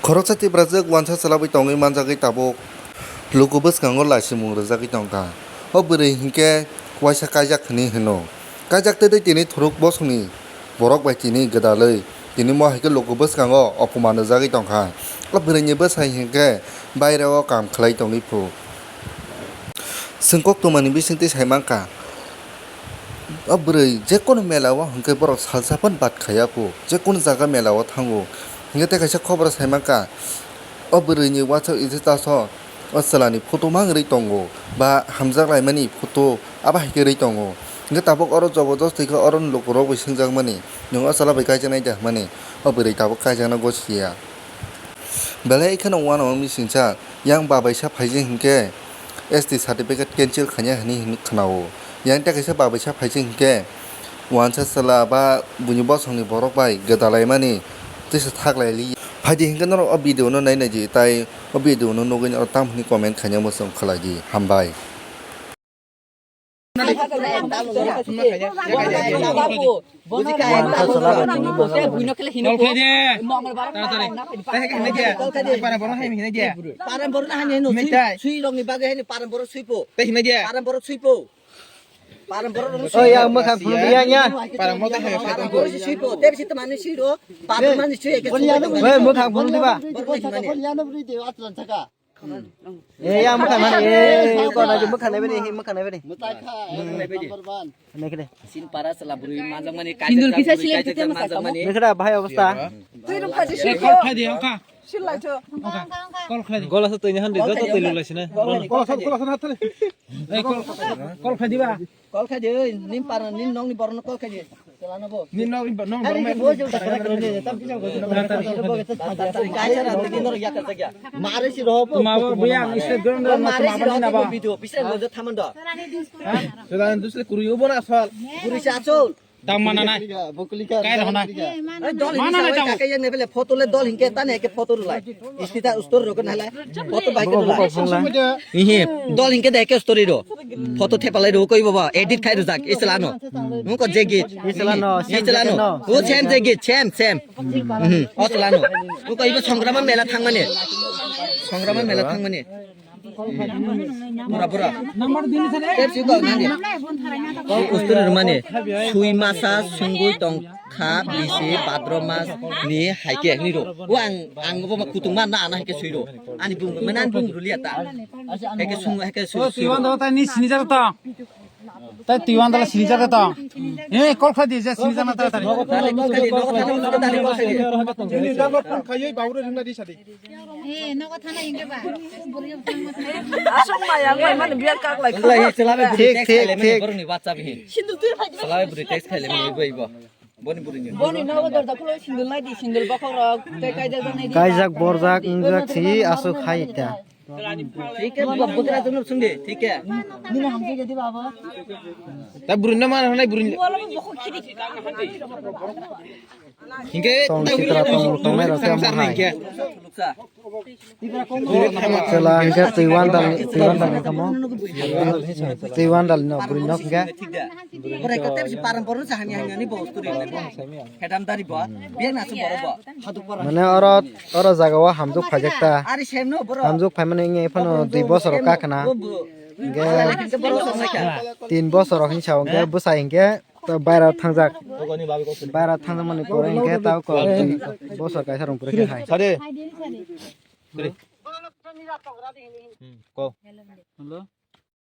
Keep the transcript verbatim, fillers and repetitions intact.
Khoroksa Tiprajwk wansa chwlabwi tongwi manjagwi tabuk luku bwskango laisimung rwjagwi tongkha. O bwrwi hinkhe waisa kaijak hinwi hino. Kaijak tei tei tini thuruk bosongni borok bai tini gwdalwi tini mo hai khe luku bwskango opoman rwjagwi tongkha. O bwrwini bwsai hinkhe baireo kam khlai tongwi phu. Chwng koktwmani bisingtwi sai mankha, o bwrwi jekunu mela o hinkhe borok salsa phano bat khaiya phu, jekunu jaga mela o thango. Hinkhe tei kaisa khoboro sai mankha, o bwrwini WhatsApp status o o chwlani photo mang rwi tongo, ba hamjak laimani photo abo hai khe rwi tongo. Hinkhe tabuk oro jobodosti khe oro lukurok bai swngjakmani, nwng o chwla bai kaijaknai da hwnmani, o bwrwi tabuk kaijakna gosi ya. Belai kheno uanama misingcha, yang babaisa phaijak hinkhe S T certificate cancel khaina hinwi hinwi khwnao. Yang tei kaisa babaisa phaijak hinkhe uansa chwla ba buini bosongni borok bai gwdalaimani twisa thaklaili. Phaidi hinkhe norok o video no nai naidi, tai o video no nugwi norok tamo hinwi comment khaina muchung khlaidi. Hambai. Paran borok na hani hino, sui rok ni bagwi hani paran borok sui po. Paran borok sui po. Paran borok sui po. Paran borok sui po. Tebisi tamani sui ro. Paran mani sui eke sui. Oi, mwkhang phunuk diba? Borok ni himani. Eh, ya, mwkhang nai, eh, kok lagi mwkhang nai bini, mwkhang nai bini. Mwtai kha, number one. Nai kene. Sin para sela bwrwi manjak mani, Hindul kaisa kisa bwrwi silai kaisa kisa manjak mani. Nai kene, bhai, obostha. Twi rung phaji. Eh, kol khlai di, oka. Silai tho. Oka. Kol khlai di. Gola sa twi ni handi, joto twi lulai sina. Kol, kol, kol, kol, kol. Eh, kol, kol khlai di ba. Kol khlai di, oi, nim para, nim nong ni borok no kol khlai di. Nin nok, nok, nok, nok. Mare si roho po. Tuma bo buyang, ise dron dron, tuma bo ni naba. Video, bisa lo je thaman do. Sudah dusle kuri ubo na asal. Kuri si asal. Tang mana nai? Kai rohna. Dol mana nai tang? Kaya ne bele photo le dol hinke tane ke photo rulai. Istita ustor rokon halai. Photo bai ke rulai. Ihi. Dol hinke de ke story ro. Photo thepalai ro koi baba edit khai rujak islano. Nungko jegit. Islano. Islano. O sem jegit, sem, sem. Mhm. O selano. Nungko ibo songrama mela thangmani. Songrama mela thangmani. Bura, bura. Tepsi ko nani. Ko usturi rumani. Sui masa sungui tong kha bisi bhadro mas ni haike ni ro. O ang, ang bo ma kutung ma na na haike sui ro. Ani bung, mena ani bung rulia ta. Haike sung, haike sui, sui ro. Twi wan da ta ni sini jar ta. Tai twi wan da la sini jar ta. Eh, kol khlai di, je sini jar na ta ta. Dale, kol khlai di, nogo thana, nogo thana, kol khlai di. Ini dano phone khaiwi baure ringna di sadi. Eh, nogo thana inge ba. Asok maya, maya, mane biar kak lai. Thik, thik, thik. Borokni WhatsApp hi. Sindul twi phai. Salai bwrwi text khaile mani ibo ibo. Boni bwrwini. Boni nogo dorja khulo sindul nai di, sindul bokhok rok, tei kaijak jak nai di. Kaijak borjak wngjak si aswk hai ta. Thik khe bwkra jono sung di, thik khe. Nini hamjak ya di baba. Ta bwrwino ma hanai bwrwini. Wala bokhok khidi. Hinkhe tong sitra tong tongnai rok khe mo hai. Chwla hinkhe twi wandal ni, twi wandal ni kamo. Twi wandal no bwrwi nok hinkhe. Borai khe tebsi paran borok sa hani hani hani bo usturi lai bo. Hedam dari bo. Biya na su borok bo. Mane oro, oro jaga o hamjwk phaijak ta. Ari sem no borok. Hamjwk phaimani wngya phano dui bosor o kakna. Hinkhe tin bosor o hinsa o hinkhe bwsai hinkhe. To baira thangjak. Baira thangjakmani pore hinkhe tao ko bosor kaisa rong pore khe hai. Sade. Sade. Hmm, ko. Hello.